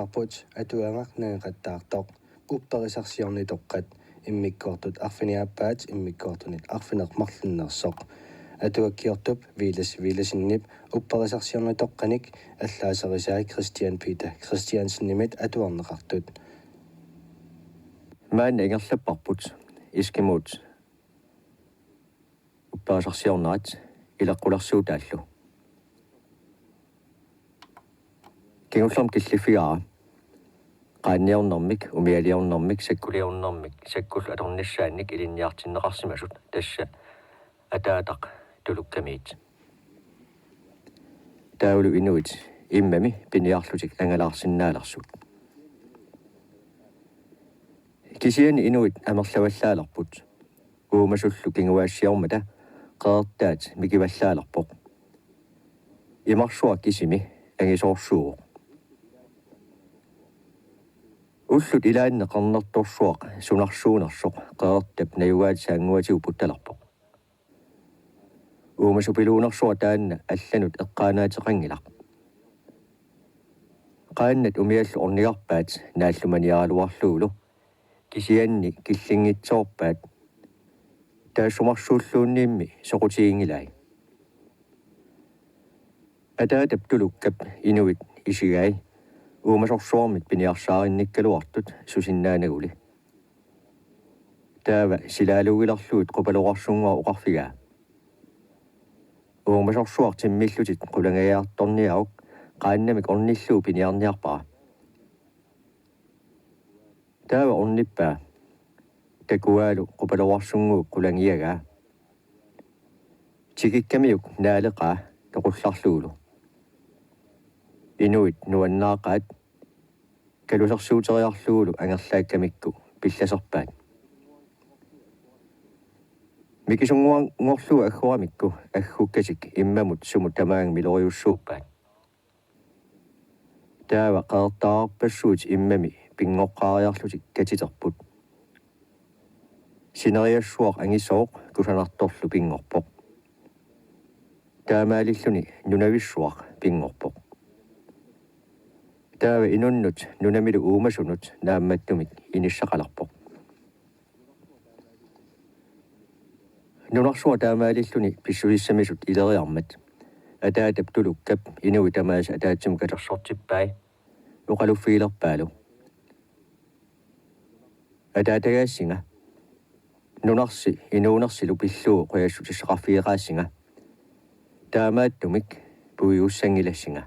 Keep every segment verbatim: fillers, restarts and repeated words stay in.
Arput atuagaq nangeqattaartoq. Upperisarsiornitoqqat. Immikkoortut arfiniaappaat immikkoortunit arfineq-marlunnersoq. Atuakkiortup Villads Villadsenip upperisarsiornitoqqanik allaaserisai Christian Peter Christiansenimit atuarneqartut. Maanna ingerlapparput Eskimot upperisarsiornerat ileqqulersuutaallu. Kingullermik killiffigaara qaanniornermik, umialiornermik, sakkuliornermik, sakkullu atornissaannik ilinniartinneqarsimasut, tassa ataataq tulukkamiit. Taavalu inuit immami piniarlutik angalaarsinnaalersut. Kisianni inuit amerlavallaalerput. Uumasullu kinguaassiormata qeqertaat mikivallaalerpoq. Imarsuaq kisimi angisoorsuuvoq. Ullut ilaanni qernertorsuaq sunarsuunersoq qeqertap najugaatit saannguatigut puttalerpoq. Uumasupiluunersuaq taanna allanut eqqaanaateqanngilaq. Qaannat umiallu ornigarpaat naallumaniaraluarlugulu, kisianni killinngitsoorpaat. Taassumarsuulluunniimmi soqutiginngilai. Ataatap tulukkap inuit isigai uumasorsuarmit piniarsaarinnikkaluartut susinnaanaguli. Taava silaalugilerlugit Qupaloqarsunnguaq oqarfigaa: Uumasorsuaq timmillutit qulangajaartorniaruk qaannamik ornillugu piniarniarpara. Taava ornippaa takuaalu Qupaloqarsunnguup qulangiagaa. Tikikkamiuk naaleqaa toqullarlugulu. Inuit nuannaaqaat kalusersuuteriarlugulu angerlaakkamikku pillaserpaat. Mikisunnguanngorlugu aggoramikku aggukkatik immamut sumut tamaanga miloriussuuppaat. Taava qeqertaarpassuit immami pinngoqqaariarlutik katiterput. Sineriassuaq angisooq kusanartorlu pinngorpoq. Taamaalilluni nunavissuaq pinngorpoq. Taava inunnut nunamilu uumasunut naammattumik inissaqalerpoq. Nunarsuaq taamaalilluni pissusissamisut ileriarmat ataatap tulukkap inuit tamaasa ataatsimut katersortippai oqaluffigilerpaalu: Ataatagaassinga. Nunarsi inuunersilu pillugu qujassutissaqarfigeqaassinga. Taamaattumik puigussanngilassinga.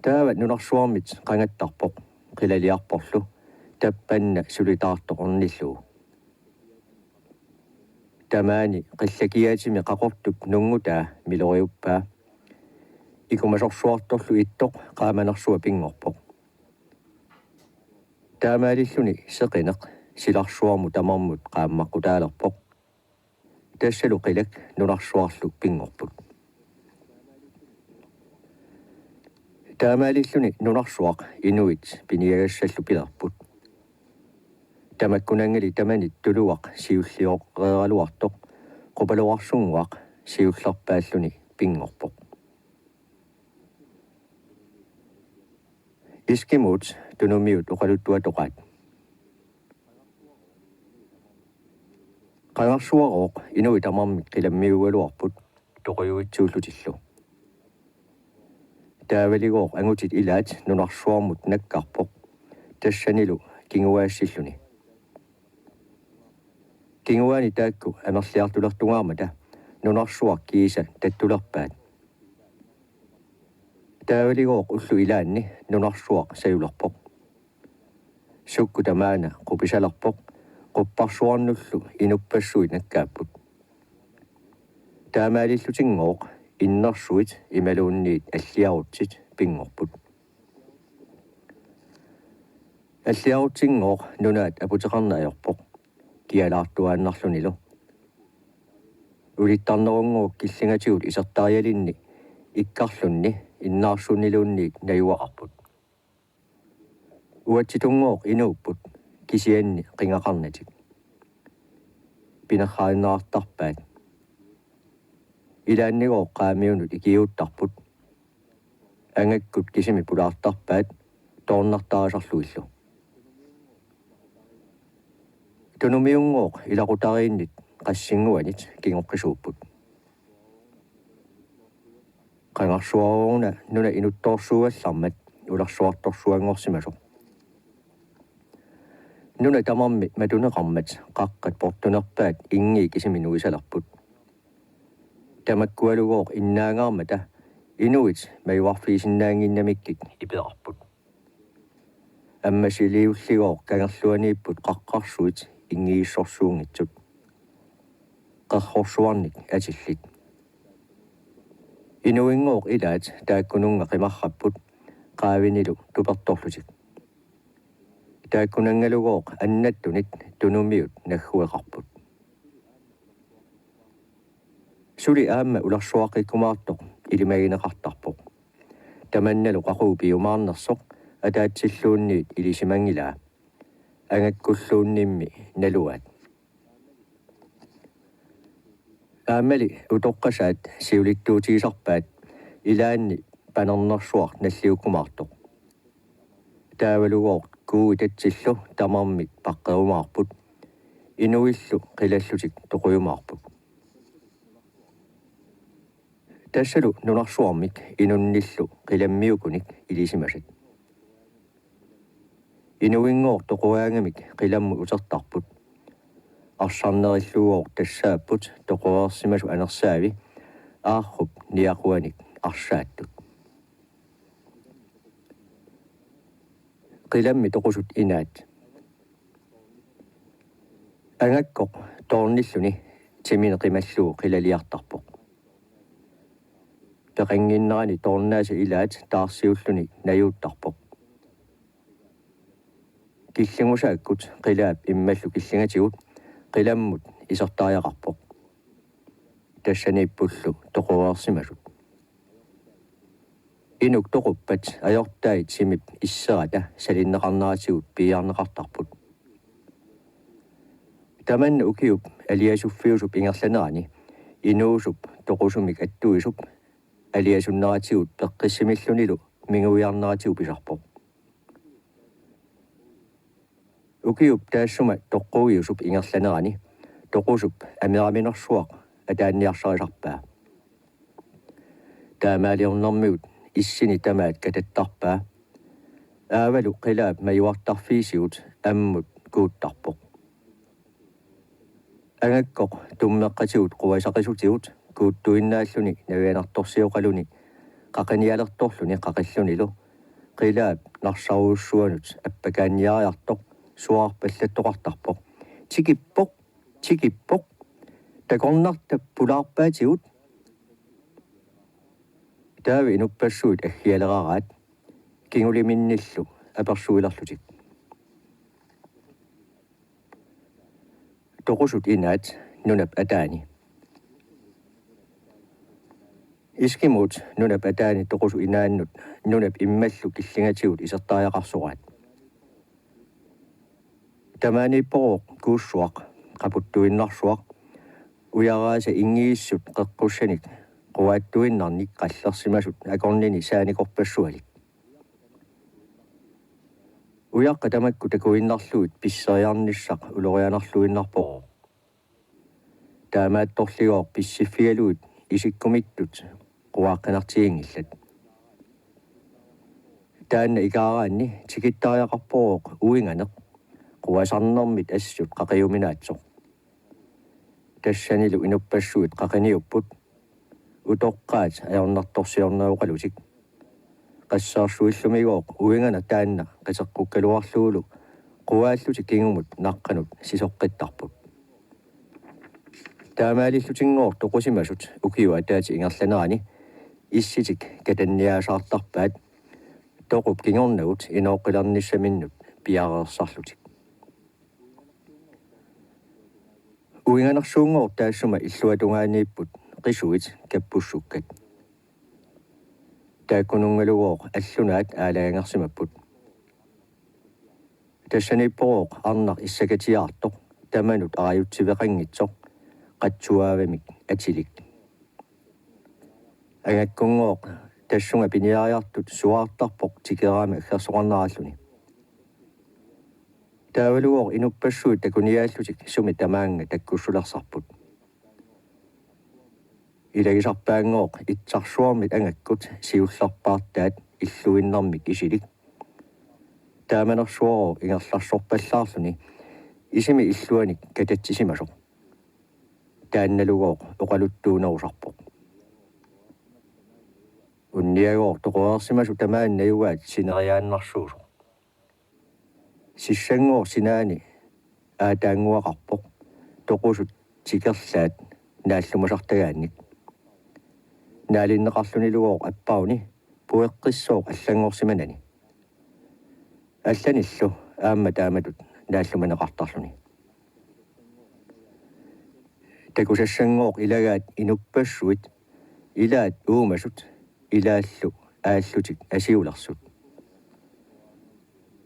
Taava nunarsuarmit qangattarpoq qilaliarporlu tappanna sulitaartoq ornillugu. Tamaani qillakiaatimi qaqortup nunngutaa miloriuppaa. Ikumasorsuartorlu ittoq qaamanersuaq pinngorpoq. Taamaalilluni seqineq silarsuarmut tamarmut qaammaqqutaalerpoq. Tassalu qilak nunarsuarlu pinngorput. Taamaalilluni nunarsuaq inuit piniagassallu pilerput. Tamakkunanngali tamanit tuluaq siullioreeraluartoq Qupaloqarsunnguaq siullerpaalluni pinngorpoq. Eskimot tunumiut oqaluttuatoqaat. Qangarsuarooq inuit tamarmik qilammiugaluarput toqujuitsuullutillu. Taavaligooq angutit ilaat nunarsuarmut nakkarpoq, tassanilu kinguaassilluni. Kinguaani taakku amerliartulertungaarmata nunarsuaq kiisa tattulerpaat. Taavaligooq ullut ilaanni nunarsuaq sajulerpoq. Sukkut tamaana qupisalerpoq, qupparsuarnullu inuppassuit nakkaapput. Taamaalillutinngooq innersuit imaluunniit alliarutsit pinngorput. Alliarutsinngooq nunaat aputeqarneq ajorpoq kialaartuaannarlunilu. Ulittarnerunngooq killingatigut isertarialinni ikkarlunni innaarsunniluunniit najugaqarput. Uatsitunngooq inuupput kisianni qingaqarnatik. Pinerrarinneqartarpaat. Ilaannigooq qaamiunut ikiuuttarput. Angakkut kisimi pulaartarpaat toornartaarisarlugillu. Tunumiunngooq ilaqutariinnit qassinnguanit kingoqqisuupput. Qangarsuaruuna nuna inuttorsuugallarmat ulersuartorsuanngorsimasoq. Nuna tamarmi matuneqarmat qaqqat portunerpaat inngii kisimi nuisalerput. Tamakkualugooq innaangaarmata inuit majuarfigisinnaannginnamikkik iperarput. Ammasiliulligooq kangerluaniipput qaqqarsuit inngiissorsuunngitsut. Qerrorsuarnik atillit. Inuinngooq ilaat taakkununnga qimarrapput qaavinilu tupertorlutik. Taakkunanngalugooq annattunit tunumiut naggueqarput. Suli aamma ulersuaqqikkumaartoq ilimagineqartarpoq. Tamannalu qaqugu piumaarnersoq ataatsilluunniit ilisimanngilaa. Angakkulluunnimmi naluaat. Aammali utoqqasaat siulittuutigisarpaat ilaanni panernersuaq nalliukkumaartoq. Taavalugooq kuuitatsillu tamarmik paqqerumaarput. Inuillu qilallutik toqujumaarput. Tassalu nunarsuarmik inunnillu qilammiukunik ilisimasat. Inuinngooq toqugaangamik qilammut utertarput. Arsarnerilugooq tassaapput toqureersimasut anersaavi aarrup niaquanik arsaattut. Qilammi toqusut inaat. Angakkoq toornilluni timini qimallugu qilaliartarpoq. Peqannginnerani toornaasa ilaat taarsiulluni najuuttarpoq. Killinngusakkut qilaap immallu killingatigut qilammut isertariaqarpoq. Tassaniippullu toqureersimasut. Inuk toquppat ajortai timip isserata salinneqarneratigut piiarneqartarput. Tamanna ukiup aliasuffiusup ingerlanerani inuusup toqusumik attuisup aliasunneratigut peqqissimillunilu minguiarneratigut pisarpoq. Ukiup taassuma toqqugiusup ingerlanerani toqusup ameraminersuaq ataanniarsarisarpaa. Taamaaliornermigut issini tamaat katattarpaa. Aavalu qilaap majuartarfiisigut ammut kuuttarpoq. Angakkoq tummeqqatigut quasaqisutigut kuuttuinnaalluni navianartorsioqaluni qaqinialertorluni qaqillunilu qilaap narsarujussuanut appakaanniariartoq suaarpallattoqartarpoq: Tikippoq, tikippoq. Takornartap pulaarpaatigut. Taava inuppassuit aggialeraraat kinguliminnillu apersuilerlutik. Toqusut inaat nunap ataani. Eskimuut nunap ataani toqusut inaannut nunap immallu killingatigut isertariaqarsoraat. Tamaaniipporooq kuussuaq qaputtuinnarsuaq ujaraasa inngiissut qeqqussanik quaattuinnarnik qallersimasut akornini saanikorpassualik. Ujaqqat tamakku takuinnarlugit pisseriarnissaq ulorianarluinnarporooq. Taamaattorligooq pissiffigalugit isikkumittut quaaqqinartiginngillat. Taanna ikaaraanni tikittariaqarporooq uinganeq quasarnermit assut qaqiuminaatsoq. Tassanilu inuppassuit qaqiniupput utoqqaat ajornartorsiorneroqalutik. Qasseersuillumigooq uinganeq taanna qiteqqukkaluarlugulu quaallutik kingumut naqqanut sisoqqittarput. Taamaalillutinngooq toqusimasut ukiup ataatsip ingerlanerani issitik katanniaasaartarpaat toqup kingornagut inooqqilernissaminnut piareersarlutik. Uinganersuunngooq taassuma illuatungaaniipput qisuit kappussukkat. Taakkununngalugooq allunaat aalajangersimapput. Tassaniipporooq arnaq issakatiaartoq tamanut arajutsiveqanngitsoq qatsuaavamik atilik. Angakkunngooq tassunga piniariartut suaartarpoq tikeraami aggersoqarneralluni. Taavalugooq inuppassuit takuniaallutik sumi tamaanga takkussulersarput. Ilagisarpaanngooq itsarsuarmit angakkut siullerpaartaat illuinnarmik isilik. Taamanersuarooq ingerlarsorpallaarluni isimi illuanik katatsisimasoq. Taannalugooq oqaluttuunerusarpoq: Unniagooq toqoreersimasoq tamaani najugaat sineriaannarsuusoq. Sissanngooq sinaani aataannguaqarpoq toqusut tikerlaat naallumasartagaannik. Naalinneqarlunilugooq apparuni pueqqissooq allanngorsimanani. Allanillu aamma taamatut naallumaneqartarluni. Takusassanngooq ilagaat inuppassuit, ilaat uumasut, ilaallu aallutik asiulersut.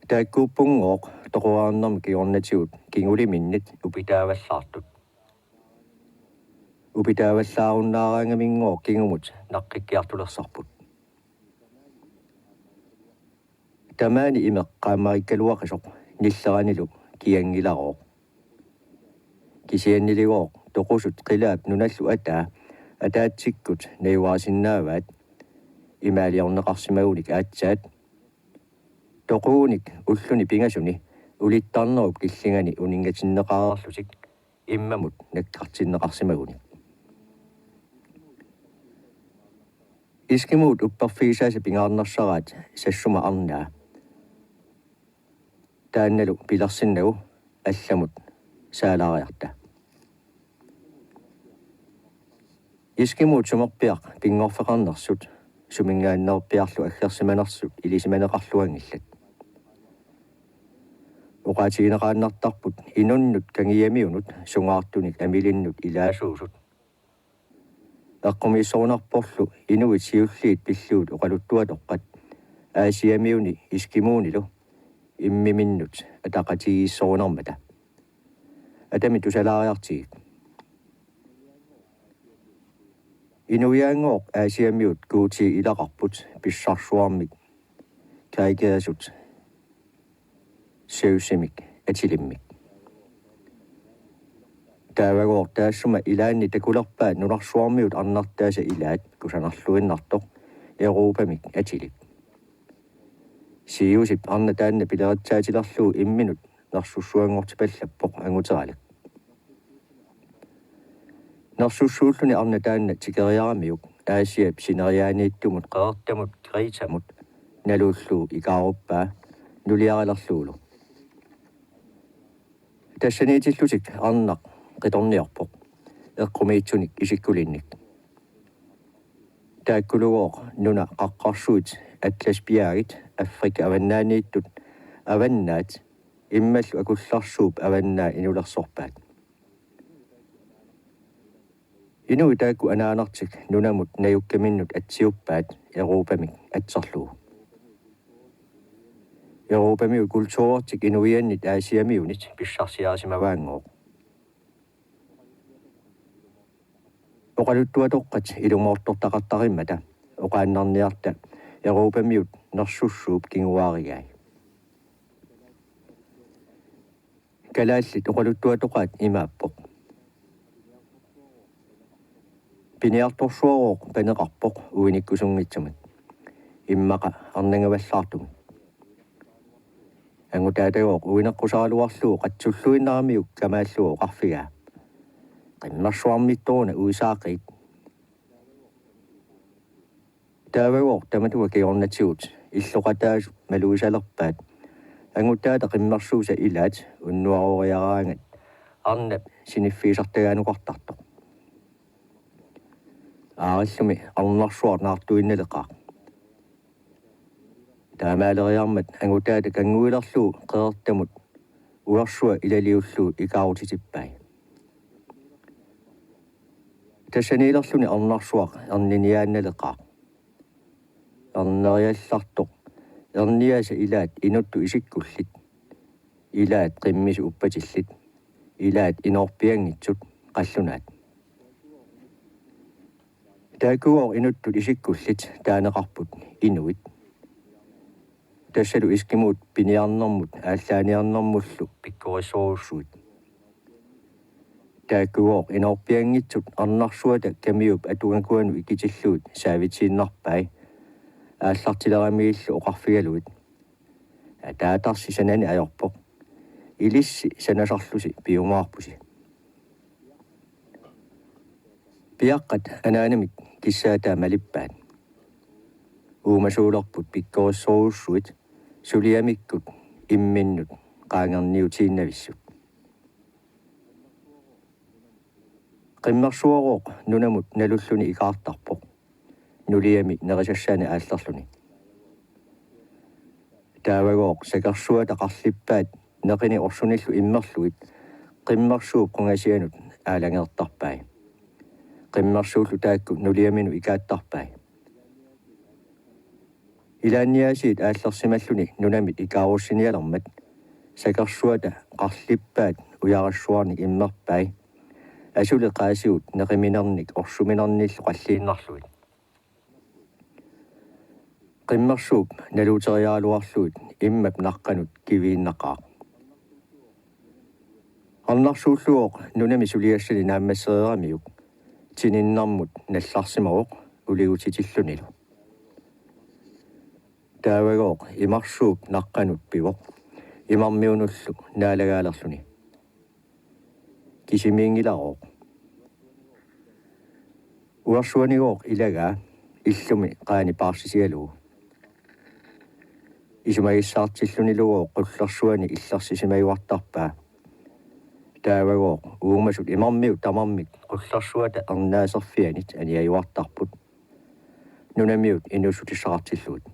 Taakkuuppunngooq toqoreernermi kingornatigut kinguliminnit upitaavallaartut. Upitaavallaarunnaaraangaminngooq kingumut naqqikkiartulersarput. Tamaani imeq qaammarikkaluaqisoq nilleranilu kianngilarooq. Kisianniligooq toqusut qilaap nunallu ataa ataatsikkut najugarisinnaavaat imaaliorneqarsimagunik aatsaat. Toqugunik ulluni pingasuni ulittarnerup killingani uninngatinneqareerlutik immamut nakkartinneqarsimagunik. Eskimuut upperfigisaasa pingaarnersaraat Sassuma arnaa. Taannalu pilersinnagu allamut saalaariarta. Eskimuut sumerpiaq pinngorfeqarnersut, suminngaanneerpiarlu aggersimanersut ilisimaneqarluanngillat. Oqaatigineqaannartarput inunnut kangiamiunut sungaartunik amilinnut ilaasuusut. Eqqumiissorunarporlu inuit siulliit pillugu oqaluttuatoqqat Aasiamiuni eskimuunilu immiminnut ataqatigiissorunarmata. Atami tusalaariartigik. Inuiaanngooq Aasiamiut guutii ilaqarput pissarsuarmik Kaikerisut Zeusimik atilimmik. Taavagooq taassuma ilaanni takulerpaat nunarsuarmiut arnartaasa ilaat kusanarluinnartoq Europamik atilik. Zeusip arnaq taanna pileritsaatilerlugu imminut nersussuanngortipallappoq anguteralik. Nersussuulluni arnaq taanna tikeriaramiuk Aasiap sineriaaniittumut Kretamut naluullugu ikaaruppaa nuliarilerlugulu. Tassaniitillutik arnaq qitorniorpoq eqqumiitsunik isikkulinnik. Taakkulugooq nunat qaqqarsuit Atlasbjergit Afrika avannaaniittut avannaat immallu akullarsuup avannaa inulersorpaat. Inuit taakku anaanartik nunamut najukkaminnut atsiuppaat Europamik atserlugu. Europamiut kulturertik inuiannit Aasiamiunit pissarsiarisimavaanngooq. Oqaluttuatoqqat ilumoortortaqartarimmata oqaannarniarta Europamiut nersussuup kinguaarigai. Kalaallit oqaluttuatoqaat imaappoq: Piniartorsuarooq paneqarpoq uinikkusunngitsumik, immaqa arnangavallaartumik. Angutaatagooq uineqqusaraluarlugu qatsulluinnaramiuk kamaallugu oqarfigaa: Qimmersuarmittoruna uisaaqiit. Taavagooq tamatuma kingornatigut illoqataasut malugisalerpaat angutaata qimmersuisa ilaat unnuaroriaraangat arnap siniffigisartagaanukartartoq. Aarillumi arnarsuaq naartuinnaleqaaq. Taamaaleriarmat angutaata kannguilerlugu qeqertamut uersua ilaliullugu ikaarutitippai. Tassaniilerluni arnarsuaq erniniaannaleqaaq. Erneriallartoq erniasa ilaat inuttut isikkullit, ilaat qimmisut uppatillit, ilaat inoorpianngitsut qallunaat. Taakkugooq inuttut isikkullit taaneqarput inuit. Tassalu eskimuut piniarnermut aallaaniarnermullu pikkorissorujussuit. Taakkugooq inoorpianngitsut arnarsuata kamiup atugakuanut ikitillugit saavitiinnarpai aallartileramigillu oqarfigalugit: Ataatarsi sanani ajorpoq. Ilissi sanasarlusi piumaarpusi. Piaqqat anaanamik kissaataa malippaat. Uumasuulerput pikkorissorujussuit suliamikkut imminnut qaangerniutiinnavissut. Qimmersuarooq nunamut nalulluni ikaartarpoq, nuliami nerisassaani aallerluni. Taavagooq sakersuata qarlippaat neqini orsunillu immerlugit qimmersuup qungasianut aalangeertarpai. Qimmersuullu taakku nuliaminut ikaattarpai. Ilaanniaasiit aallersimalluni nunamit ikaarussinialermat sakersuata qarlippaat ujarassuarnik immerpai, asuli qaasigut neqiminernik orsuminernillu qalliinnarlugit. Qimmersuup naluuteriaraluarlugit immap naqqanut kiviinnaqaaq. Arnarsuullugooq nunami suliassani naammassereeramiuk tininnermut nallarsimavoq uligutitillunilu. Taavagooq imarsuup naqqanut pivoq imarmiunullu naalagaalerluni. Kisimiinngilarooq. Uersuanigooq ilagaa illumi qaani paarsisigalugu. Isumagissaartillunilugooq qullersuani illersisimajuartarpaa. Taavagooq uumasut imarmiut tamarmik qullersuata ernaaserfianit aniajuartarput nunamiut inuussutissaqartillugit.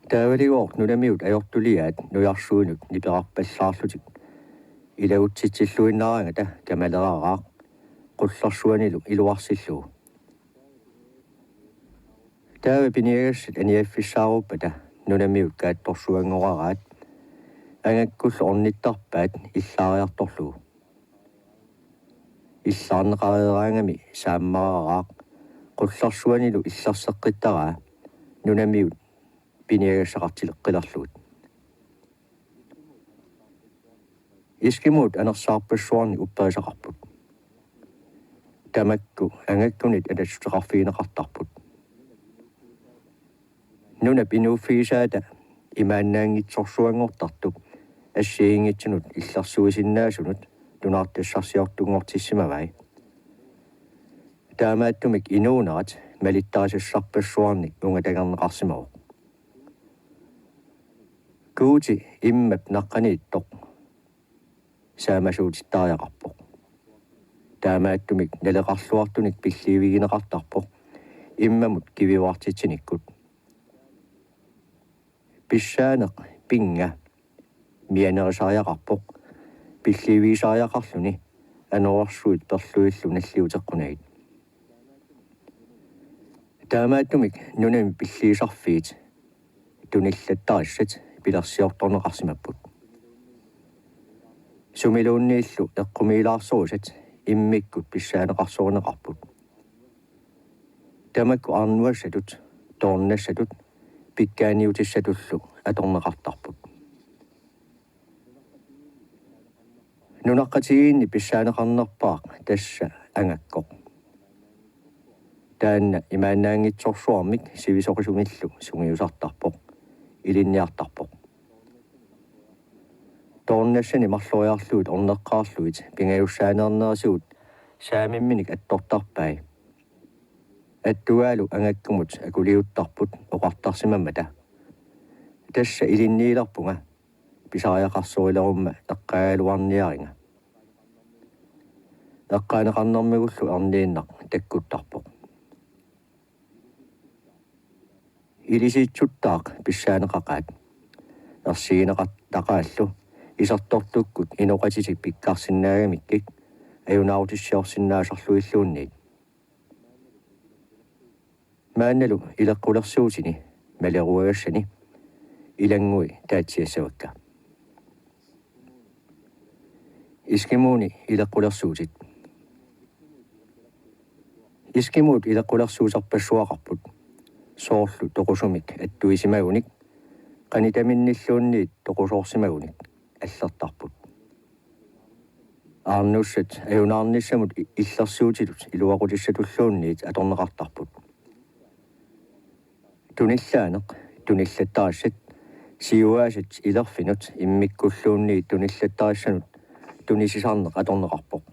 Taavaligooq nunamiut ajortuliaat nujarsuinut niperarpallaarlutik ilagutsitsilluinnaaraangata kamaleraaraaq qullersuanilu iluarsillugu. Taava piniagassat aniaffissaaruppata nunamiut kaattorsuanngoraraat angakkullu ornittarpaat illaariartorlugu. Illaarneqareeraangami saammararaaq qullersuanilu illerseqqittaraa nunamiut piniagassaqartileqqilerlugit. Eskimuut anersaarpassuarnik upperisaqarput. Tamakku angakkunit anassuteqarfigineqartarput. Nunap inuuffigisaata imaannaanngitsorsuanngortartup assigiinngitsunut illersuisinnaasunut nunaartassarsiortunngortissimavai. Taamaattumik inuunerat malittarisassarpassuarnik ungatangerneqarsimavoq. Guuti immap naqqaniittoq saamasuutittariaqarpoq. Taamaattumik naleqarluartunik pilliivigineqartarpoq immamut kiviuartitsinikkut. Pissaaneq pinnga mianerisariaqarpoq pilliivigisariaqarluni anorersuit perluillu nalliuteqqunagit. Taamaattumik nunami pilliisarfiit tunillattarisat pilersiortorneqarsimapput. Sumiluunniillu eqqumiilaarsorisat immikkut pissaaneqarsorineqarput. Tamakku arnuassatut, toornassatut, pikkaaniutissatullu atorneqartarput. Nunaqqatigiinni pissaaneqarnerpaaq tassa angakkoq. Taanna imaannaanngitsorsuarmik sivisoqisumillu sungiusartarpoq, ilinniartarpoq. Toornassani marloriarlugit orneqqaarlugit pingajussaaneernerisigut saamimminik attortarpai. Attugaalu angakkumut akuliuttarput oqartarsimammata: Tassa ilinniilerpunga, pisariaqarsorilerumma eqqaagaluarniaringa. Eqqaaneqarnermigullu erniinnaq takkuttarpoq. Ilisiitsuttaaq pissaaneqaqaat. Ersigineqartaqaallu isertortukkut inoqatitik pikkarsinnaagamikkik ajunaarutissiorsinnaasarlugilluunniit. Maannalu ileqqulersuutini maleruagassani ilanngui taatsiassavakka. Eskimuuni ileqqulersuutit. Eskimuut ileqqulersuusarpassuaqarput, soorlu toqusumik attuisimagunik, qanitaminnilluunniit toqusoorsimagunik allertarput. Aarnussat ajunaarnissamut i-, illersuutitut iluaqutissatulluunniit atorneqartarput. Tunillaaneq, tunillattarassat, siuaasat ilerfinut immikkulluunniit tunillattarissanut tunisisarneq atorneqarpoq.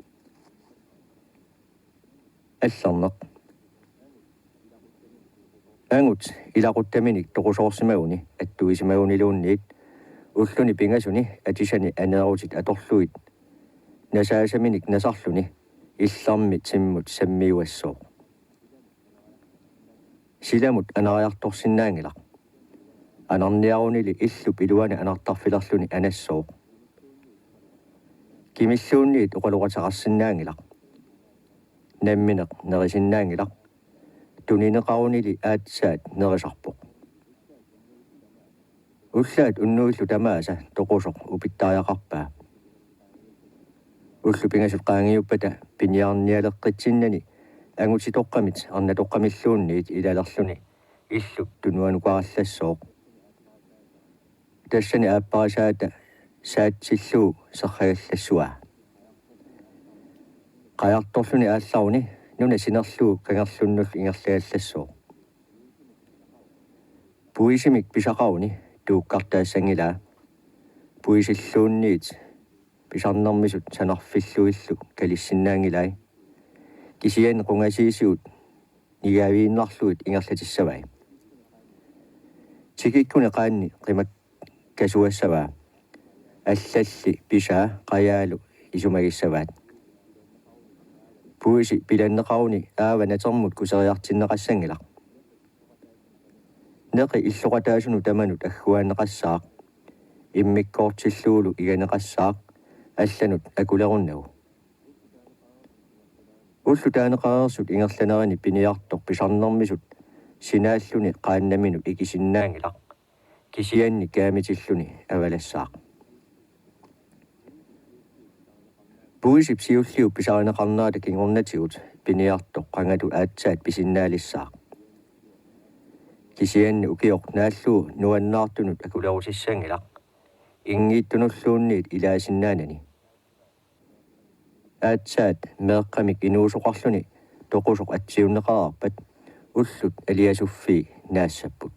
Allarneq. Angut ilaquttaminik toqusoorsimaguni attuisimaguniluunniit ulluni pingasuni atisani aneerutit atorlugit nasaasaminik nasarluni illermi timmut sammiuassooq. Silamut anariartorsinnaanngilaq. Anarniarunili illup iluani anartarfilerluni anassooq. Kimilluunniit oqaloqateqarsinnaanngilaq. Nammineq nerisinnaanngilaq. Tunineqarunili aatsaat nerisarpoq. Ullaat unnuillu tamaasa toqusoq upittariaqarpaa. Ullut pingasut qaangiuppata piniarnialeqqitsinnani angutitoqqamit arnatoqqamilluunniit ilalerluni illup tunuanukarallassooq. Tassani aapparisaata saatsillugu serragallassavaa. Qajartorluni aallaruni nuna sinerlugu kangerlunnullu ingerlagallassooq. Puisimik pisaqaruni tuukkartaassanngilaa. Puisilluunniit pisarnermisut sanarfillugillu kalissinnaanngilai. Kisianni qungasiisigut nigaaviinnarlugit ingerlatissavai. Tikikkuni qaanni qimakkasuassavaa. Allalli pisaa qajaalu isumagissavaat. Puisi pilanneqaruni aava natermut kuseriartinneqassanngilaq. Neqi illoqataasunut tamanut agguaanneqassaaq. Immikkoortillugulu iganeqassaaq allanut akulerunnagu. Ullut taaneqareersut ingerlanerini piniartoq pisarnermisut sinaalluni qaannaminut ikisinnaanngilaq. Kisianni kaamitilluni avalassaaq. Puisip siulliup pisarineqarnerata kingornatigut piniartoq qangatut aatsaat pisinnaalissaaq. Kisianni ukioq naallugu nuannaartunut akulerusissanngilaq, inngiittunulluunniit ilaasinnaanani. Aatsaat meeqqamik inuusoqarluni toqusoq atsiunneqareerpat ullut aliasuffii naassapput.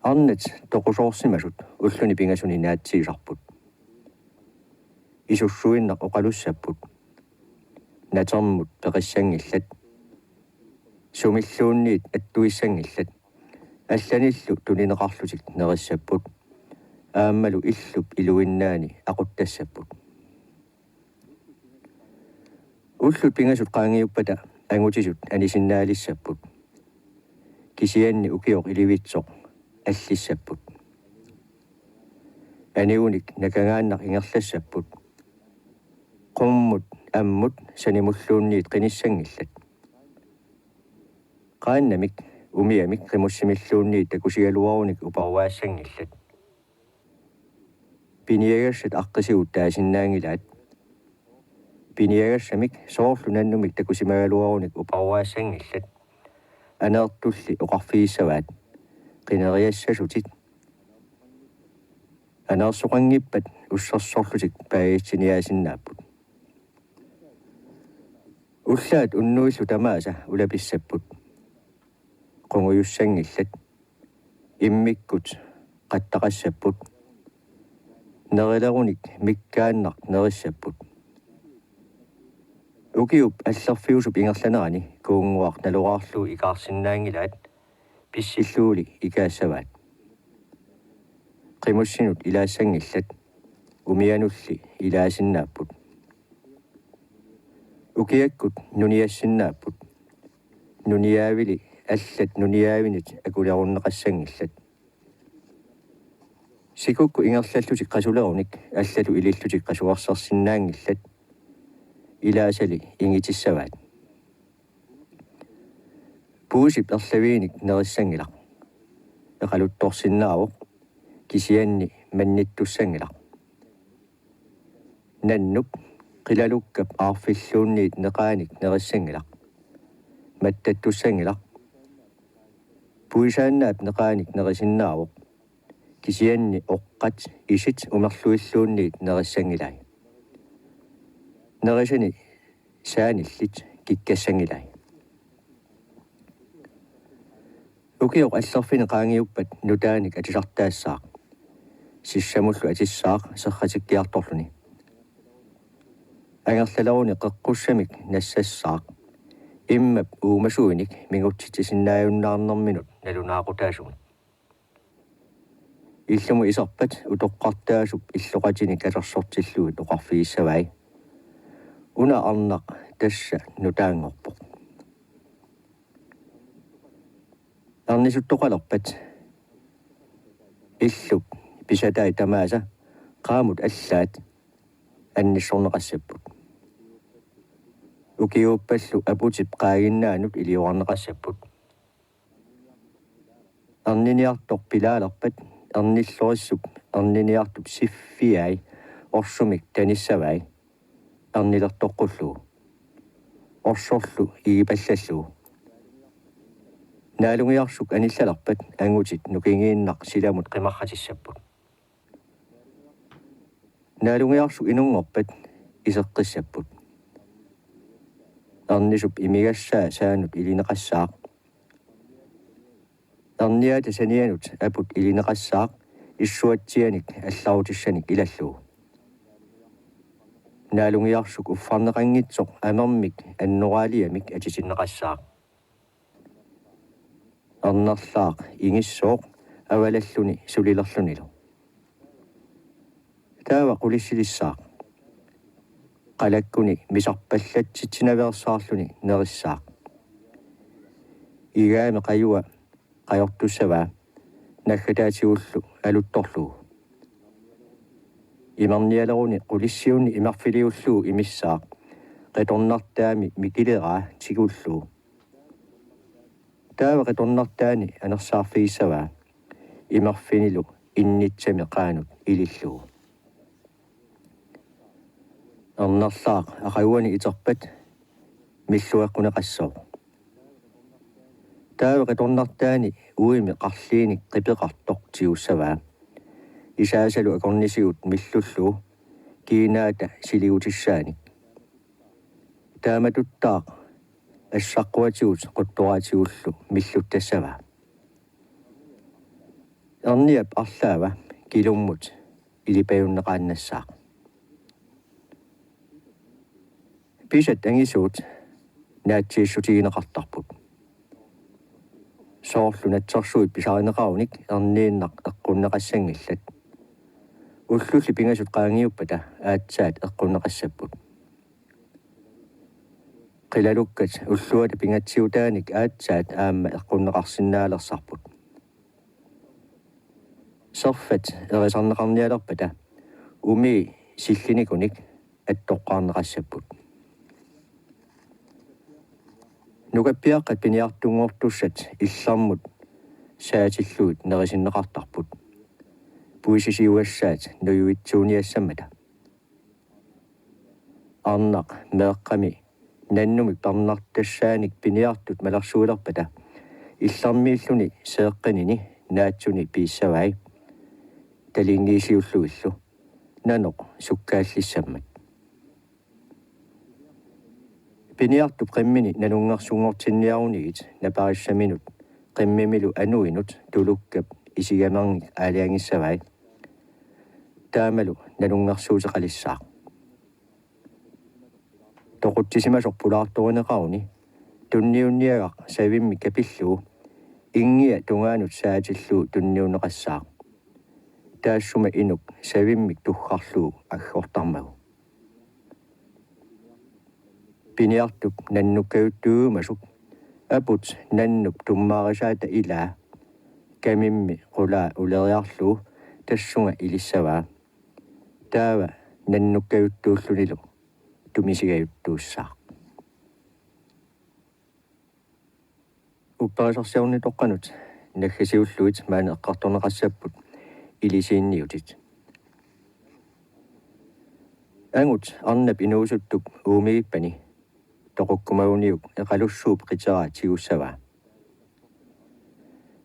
Arnat toqusoorsimasut ulluni pingasuni naatsiisarput. Isussuinnaq oqalussapput. Natermut peqissanngillat. Sumilluunniit attuissanngillat. Allanillu tunineqarlutik nerissapput. Aammalu illup iluinnaani aquttassapput. Ullut pingasut qaangiuppata angutisut anisinnaalissapput. Kisianni ukioq ilivitsoq allissapput. Anigunik nakagaannaq ingerlassapput. Qummut ammut sanimulluunniit qinissanngillat. Qaannamik umiamik qimussimilluunniit takusigaluarunik uparuaassanngillat. Piniagassat aqqisigut taasinnaanngilaat. Piniagassamik soorlu nannumik takusimagaluarunik uparuaassanngillat. Aneertulli oqarfigissavaat: Qineriassasutit. Aneersoqanngippat ussersorlutik paasiniaasinnaapput. Ullaat unnuillu tamaasa ulapissapput. Qungujussanngillat. Immikkut qattaqassapput. Nerilerunik mikkaannaq nerissapput. Ukiup allerfiusup ingerlanerani kuunnguaq naloraarlugu ikaarsinnaanngilaat pissilluguli ikaassavaat. Qimussinut ilaassanngillat, umianulli ilaasinnaapput. Ukiakkut nuniassinnaapput. Nuniaavili allat nuniaavinit akulerunneqassanngillat. Sikukkut ingerlallutik qasulerunik allatut ilillutik qasuersersinnaanngillat. Ilaasali ingitissavaat. Puisip erlaviinik nerissanngilaq. Eqaluttorsinnaavoq, kisianni mannittussanngilaq. Nannup Qilalukkap aarfilluunniit neqaanik nerissanngilaq. Mattattussanngilaq. Puisaannaap neqaanik nerisinnaavoq. Kisianni oqqat isit umerluilluunniit nerissanngilai. Nerisani saanillit kikkassanngilaat. Ukioq allerfini qaangiuppat nutaanik atisartaassaaq. Sissamullu atissaaq serratikkiartorluni. Angerlaleruni qeqqussamik nassassaaq. Immap uumasuinik mingutsitsisinnaajunnaarnerminut nalunaaqutaasumik. Illumut iserpat utoqqartaasup illoqatini katersortillugit oqarfigissavai: Una arnaq tassa nutaanngorpoq. Ernisuttoqalerpat illup pisatai tamaasa qaamut allaat annissorneqassapput. Ukiuuppallu aputip qaaginnaanut iliorarneqassapput. Erniniartoq pilaalerpat ernillorissup erniniartup siffiai orsumik tanissavai ernilertoqqullugu. Orsorlu igipallallugu. Naalungiarsuk anillalerpat angutit nukingiinnaq silamut qimarratissapput. Naalungiarsuk inunngorpat iseqqissapput. Ernisup imigassaa saanut ilineqassaaq. Erniata sanianut aput ilineqassaaq issuatsianik allarutissanik ilallugu. Naalungiarsuk uffarneqanngitsoq amermik annoraaliamik atitinneqassaaq. Ernerlaaq ingissooq avalalluni sulilerlunilu. Taava qulissilissaaq. Qalakkuni misarpallatsitsinaveersaarluni nerissaaq. Igaami qajua qajortussavaa naggataatigullu aluttorlugu. Imernialeruni qulissiunni imerfiliullugu imissaaq qitornartaami mikileraa tigullugu. Taava qitornartaani anersaarfigissavaa imerfinilu innitsami qaanut ilillugu. Ernerlaaq aqaguani iterpat millueqquneqassooq. Taava qitornartaani uimi qarliinik qipeqartoq tigussavaa. Isaasalu akornisigut millullugu kiinaata siligutissaanik. Taamatuttaaq assaqquatigut quttoraatigullu milluttassavaa. Erniap arlaava kilummut ilipajunneqaannassaaq. Pisat angisuut naatsiissutigineqartarput. Soorlu natsersuit pisarineqarunik erniinnaq eqqunneqassanngillat. Ullulli pingasut qaangiuppata aatsaat eqqunneqassapput. Qilalukkat ulluata pingatsiutaanik aatsaat aamma eqqunneqarsinnaalersarput. Serfat erisarneqarnialerpata umii sillinikunik attoqqaarneqassapput. Nukappiaqqat piniartunngortussat illermut saatillugit nerisinneqartarput. Puisisiugassaat nujuitsuuniassammata. Arnaq meeqqami nannumik parnartassaanik piniartut malersuilerpata illermiilluni seeqqanini naatsuni piissavai talingiisiullugillu nanoq sukkaallissammat. Piniartup qimmini nanunngersunngortinniarunigit naparissaminut qimmimilu anuinut tulukkap isigamerngik aalajangissavai. Taamalu nanunngersuuteqalissaaq. Toqutsisimasoq pulaartorineqaruni tunniunniagaq savimmik kapillugu inngia tungaanut saatillugu tunniunneqassaaq. Taassuma inuk savimmik tuggarlugu aggortarmagu. Piniartup nannukkajuttuujumasuk aput nannup tummaarisaata ilaa kamimmi qulaa uleriarlugu tassunga ilissavaa. Taava nannukkajuttuullunilu tumisigajuttuussaaq. Upperisarsiornitoqqanut naggasiullugit maani eqqartorneqassapput ilisiinniutit. Angut arnap inuusuttup uumigippani toqukkumaguniuk eqalussuup qiteraa tigussavaa.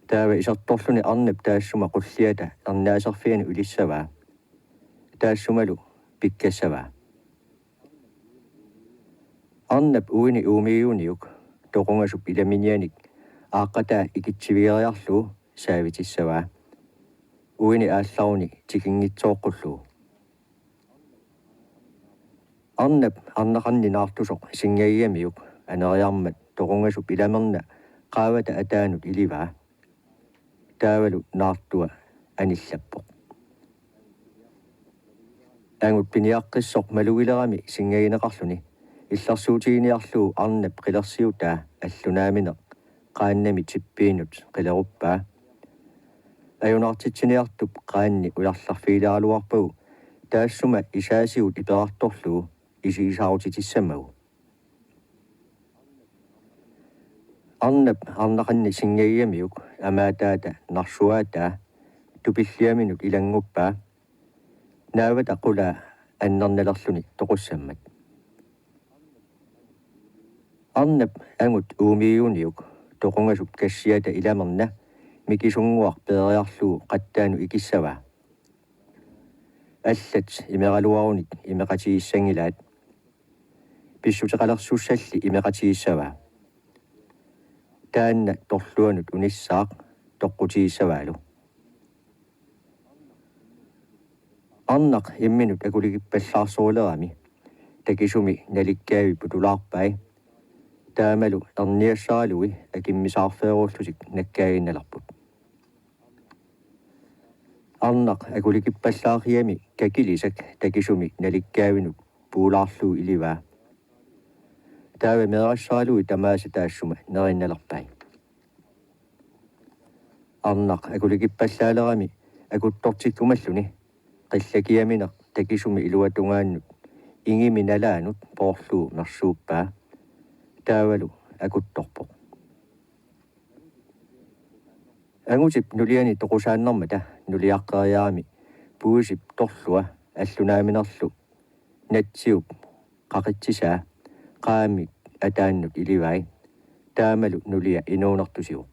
Taava isertorluni arnap taassuma qulliata ernaaserfianut ilissavaa. Taassumalu pikkassavaa. Arnap uini uumigiguniuk toqungasup ilaminianik aaqqataa ikitsivigeriarlugu saavitissavaa. Uini aallaruni tikinngitsooqqullugu. Arnap arnaqarni naartusoq sinngagigamiuk aneriarmat toqungasup ilamerna qaavata ataanut ilivaa. Taavalu naartua anillappoq. Angut piniaqqissoq malugilerami sinngagineqarluni illersuutiginiarlugu arnap qilersiutaa allunaamineq qaannami tippiinut qileruppaa. Ajunaartitsiniartup qaanni ujarlerfigileraluarpagu taassuma isaasigut iperartorlugu isigisaarutitissammagu. Arnap arnaqarni sinngagigamiuk amaataata narsuaataa tupilliaminut ilannguppaa. Naavata qulaa annernalerluni toqussammat. Arnap angut uumigiguniuk toqungasup kassiata ilamerna mikisunnguaq peeriarlugu qattaanut ikissavaa. Allat imeraluarunik imeqatigissanngilaat. Pissuteqalersussalli imeqatigissavaa. Taanna torluanut unissaaq toqqutigissavaalu. Arnaq imminut akulikippallaarsorulerami takisumi nalikkaavi putulaarpai. Taamalu erniassaralugi akimmisaarfeerullutik nakkaaginnalerput. Arnaq akulikippallaarigami kakilisak takisumi nalikkaavinut puulaarlugu ilivaa. Taava meerassaralugi tamaasa taassuma nerinnalerpai. Arnaq akulikippallaalerami akuttortikkumalluni qillakiamineq takisumi iluatungaannut ingimi nalaanut poorlugu mersuuppaa. Taavalu akuttorpoq. Angutip nuliani toqusaannarmata nuliaqqeriarami puisip torlua allunaaminerlu natsiup qaqitsisaa qaamik ataannut ilivai. Taamalu nulia inuunertusivoq.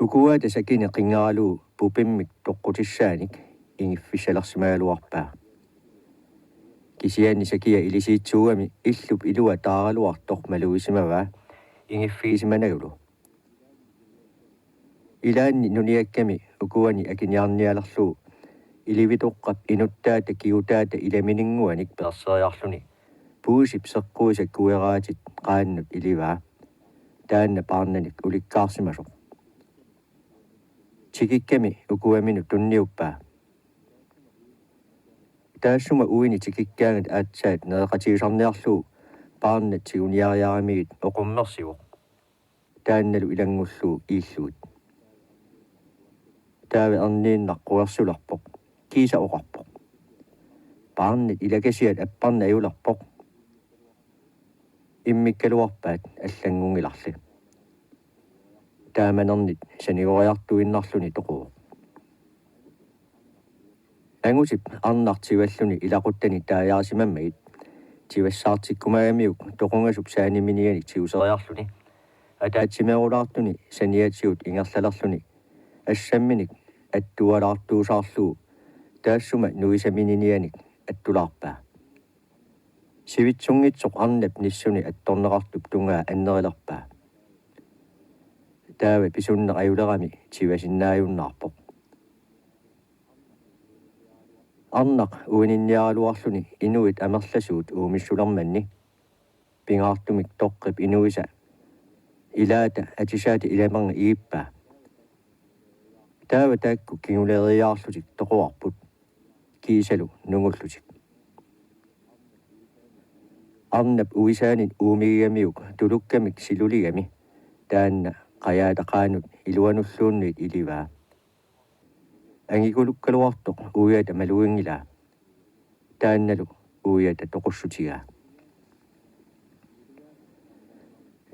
Ukuaata sakini qinngaralugu pupimmik toqqutissaanik ingiffissalersimagaluarpaa. Kisianni sakia ilisiitsuugami illup ilua taaraluartoq malugisimavaa ingiffigisimanagu. Ilaanni nuniakkami ukuani akiniarnialerlugu ilivitoqqap inuttaata kigutaata ilamininnguanik peerseriarluni puisip seqquisa kueraatit qaannut ilivaa. Taanna paarnanik ulikkaarsimasoq. Tikikkami ukuaminut tunniuppaa. Taassuma uini tikikkaangat aatsaat nereqatigisarniarlugu paarnat tiguniariaramigit oqummersivoq. Taannalu ilanngullugu iillugit. Taava erniinnaq quersulerpoq. Kiisa oqarpoq: Paarnat ilakasiat apparneq ajulerpoq. Immikkaluarpaat allanngunngilarli. Taamanernit sanigoriartuinnarluni toquvoq. Angutip arnaq tivalluni ilaquttani taajarisimammagit tivassaartikkumagamiuk toqungasup saaniminianik tiguseriarluni ataatsimeerulaartuni saniatigut ingerlalerluni assamminik attualaartuusaarlugu taassuma nuisamininianik attulaarpaa. Sivitsunngitsoq arnap nissuni attorneqartup tungaa annerilerpaa. Taava pisunneq ajulerami tivasinnaajunnaarpoq. Arnaq uininniaraluarluni inuit amerlasuut uumissulermanni pingaartumik toqqip inuisa ilaata atisaata ilamernga igippaa. Taava taakku kinguleriiaarlutik toquarput kiisalu nungullutik. Arnap uisaanit uumigigamiuk tulukkamik siluligami taanna qajaata qaanut iluanulluunniit ilivaa. Angikulukkaluartoq uiata maluginngilaa. Taannalu uiata toqussutigaa.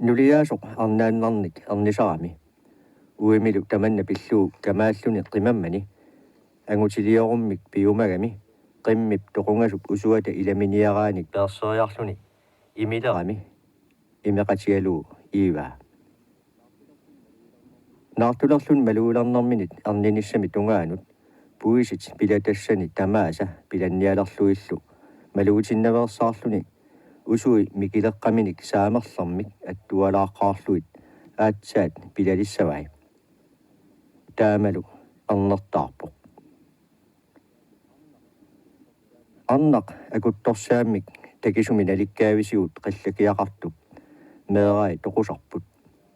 Nuliaasoq arnaannarnik ernisarami uimilu tamanna pillugu kamaalluni qimammani Angutiliorummi piumagami qimmip toqungasup usuata ilaminiaraanni peerseriarluni imilerami imeqatigalugu iivaa. Naartulerluni malugilernerminit erninissami tungaanut puisit pilatassani tamaasa pilannialerlugillu malugitinnaveersaarluni usui mikileqqaminik saamerlermik attualaaqqaarlugit aatsaat pilalissavai. Taamalu ernertaarpoq. Arnaq akuttorsaammik takisumik nalikkaavisigut qillakiaqartup meerai toqusarput.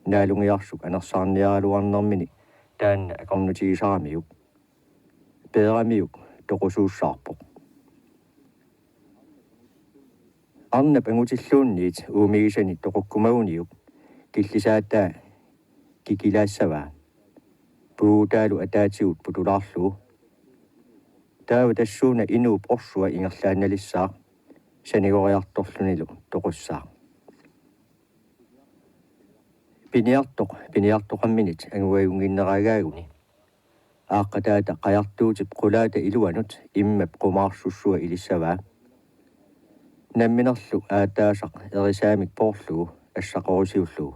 Naalungiarsuk anersaarniaraluarnermini taanna akornutigisaramiuk. Peeramiuk toqusuussaarpoq. Arnap angutilluunniit uumigisani toqukkumaguniuk killisaataa kikilaassavaa. Puutaalu ataatigut putulaarlugu. Taava tassuuna inuup orsua ingerlaannalissaaq sanigoriartorlunilu toqussaaq. Piniartoq piniartoqamminit anguajunnginneragaaguni aaqqataata qajartuutip qulaata iluanut immap qumaarsussua ilissavaa. Namminerlu aataasaq erisaamik poorlugu assaqorisiullugu.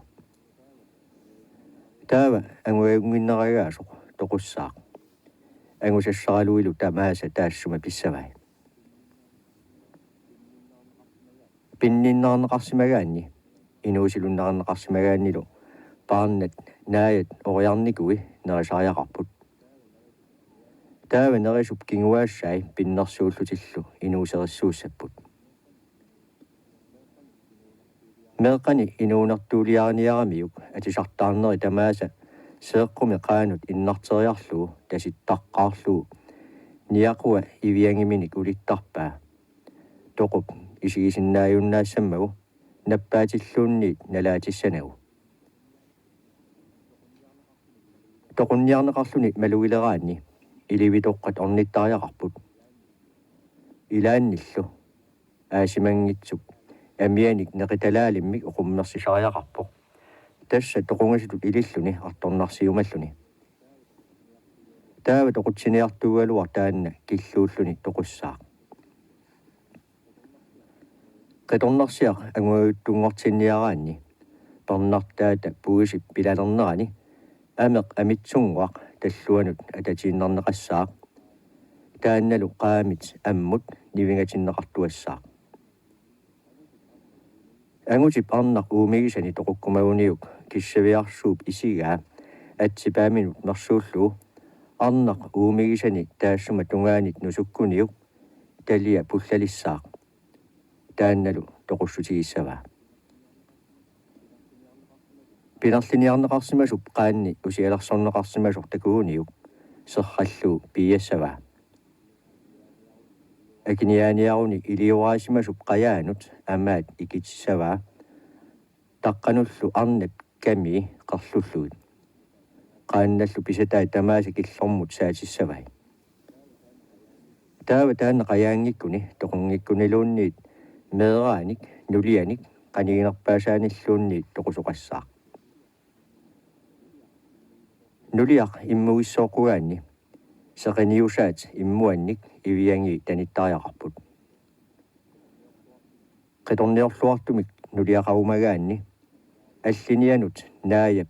Taava anguajunnginneragaasoq toqussaaq. Angusassaraluilu tamaasa taassuma pissavai. Pinninnaarneqarsimagaanni inuusilunnaarneqarsimagaannilu paarnat naajat oriarnikui nerisariaqarput. Taava nerisup kinguaassai pinnersuullutillu inuuserissuussapput. Meeqqani inuunertuuliariniaramiuk atisartaarneri tamaasa seeqqumi qaanut innarteriarlugu tasittaqqaarlugu niaqua iviangiminik ulittarpaa. Toqup isigisinnaajunnaassammagu nappaatilluunniit nalaatissanagu. Toqunniarneqarluni malugileraanni ilivitoqqat ornittariaqarput. Ilaannillu aasimanngitsup amianik neqitalaalimmik oqummersisariaqarpoq. Tassa toqungasutut ililluni artornarsiumalluni. Taava toqutsiniartuugaluaq taanna killuulluni toqussaaq. Qitornarsiaq angujuttunngortinniaraanni pernartaata puisip pilalernerani ameq amitsunnguaq talluanut atatiinnarneqassaaq. Taannalu qaamit ammut nivingatinneqartuassaaq. Angutip arnaq uumigisani toqukkumaguniuk kissaviarsuup isigaa atsipaaminut mersuullugu arnaq uumigisani taassuma tungaanit nusukkuniuk talia pullalissaaq. Taannalu toqussutigissavaa. Pinerliniarneqarsimasup qaanni usialersorneqarsimasoq takuguniuk serrallugu piiassavaa. Akiniaaniaruni ilioraarsimasup qajaanut amaat ikitissavaa. Taqqanullu arnap kamii qerlullugit. Qaannallu pisatai tamaasa killormut saatissavai. Taava taanna qajaanngikkuni toqunngikkunniluunniit meeraanik nulianik qaniginerpaasaanilluunniit toqusoqassaaq. Nuliaq immugissoqqugaanni seqiniusaat immuannik iviangii tanittariaqarput. Qitorniorluartumik nuliaqarumagaanni allinianut naajap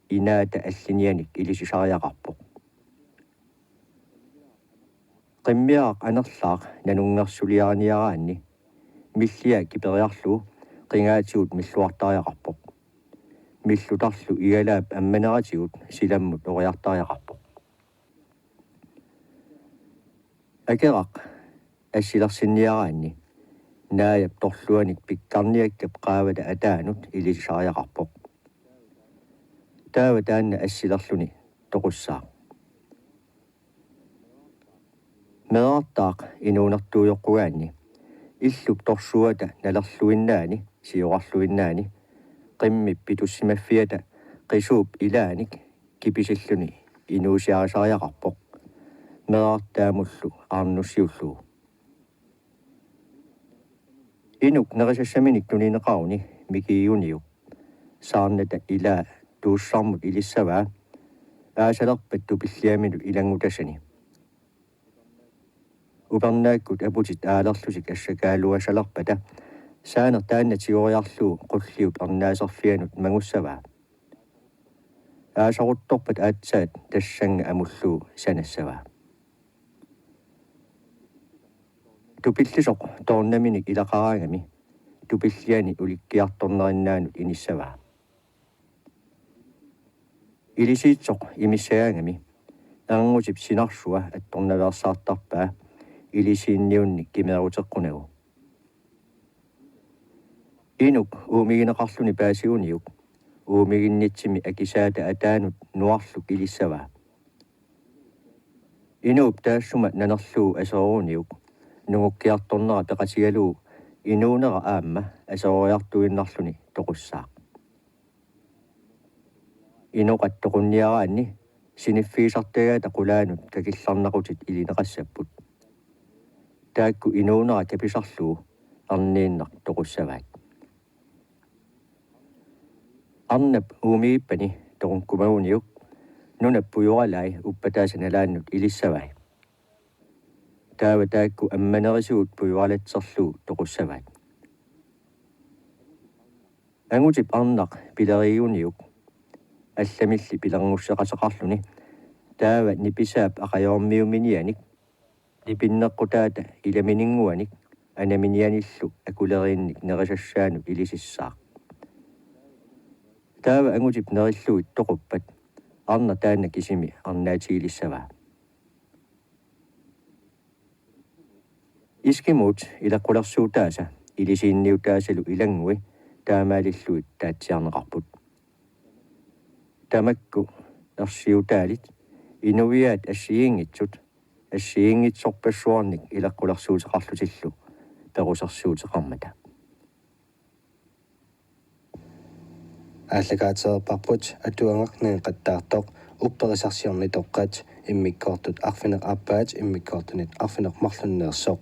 inaata allinianik ilisisariaqarpoq. Qimmiaraq anerlaaq nanunngersuliariniaraanni milliaq kiperiarlugu qingaatigut milluartariaqarpoq. Millutarlu igalaap ammaneratigut silammut oriartariaqarpoq. Akeraq assilersinniaraanni naajap torluanik pikkarniakkap qaavata ataanut ilisisariaqarpoq. Taava taanna assilerluni toqussaaq. Meerartaaq inuunertuujoqqugaanni illup torsuata nalerluinnaani siorarluinnaani qimmip pitussimaffiata qisuup ilaanik kipisilluni inuusiarisariaqarpoq meerartaamullu aarnussiullugu. Inuk nerisassaminik tunineqaruni mikigiguniuk saarnata ilaa tuussarmut ilissavaa aasalerpat tupilliaminut ilanngutassani. Upernaakkut aputit aalerlutik assakaaluassalerpata saaneq taanna tigoriarlugu qulliup ernaaserfianut mangussavaa. Aasaruttorpat aatsaat tassannga amullugu sanassavaa. Tupillisoq toornaminik ilaqaraangami tupilliani ulikkiartornerinnaanut inissavaa. Ilisiitsoq imissagaangami erngutip sinarsua attornaveersaartarpaa ilisiinniunnik kimeeruteqqunagu. Inuk uumigineqarluni paasiguniuk uumiginnitsimi akisaata ataanut nuarluk ilissavaa. Inuup taassuma nanerlugu aseroruniuk nungukkiartornera peqatigalugu inuunera aamma aseroriartuinnarluni toqussaaq. Inoqat toqunniaraanni siniffigisartagaata qulaanut kakillarnaqutit ilineqassapput. Taakku inuunera kapisarlugu erniinnaq toqussavaat. Arnap uumigippani toqukkumaguniuk nunap pujoralai uppataasa nalaannut ilissavai. Taava taakku ammanerisigut pujoralatserlugu toqussavaat. Angutip arnaq pilerigiguniuk allamilli pilerngussaqateqarluni taava nipisaap aqajoormiuminianik nipinneqqutaata ilamininnguanik anaminianillu akuleriinnik nerisassaanut ilisissaaq. Taava angutip nerillugit toquppat arnaq taanna kisimi arnaatigilissavaa. Eskimot ileqqulersuutaasa ilisiinniutaasalu ilanngui taamaalillugit taatsiarneqarput. Tamakku ersiutaalit inuiaat assigiinngitsut assigiinngitsorpassuarnik ileqqulersuuteqarlutillu perusersuuteqarmata. Aallakaatereerparput atuagaq nangeqattaartoq Upperisarsiornitoqqat, immikkoortut arfineq-aappaat immikkoortunit arfineq-marlunneersoq,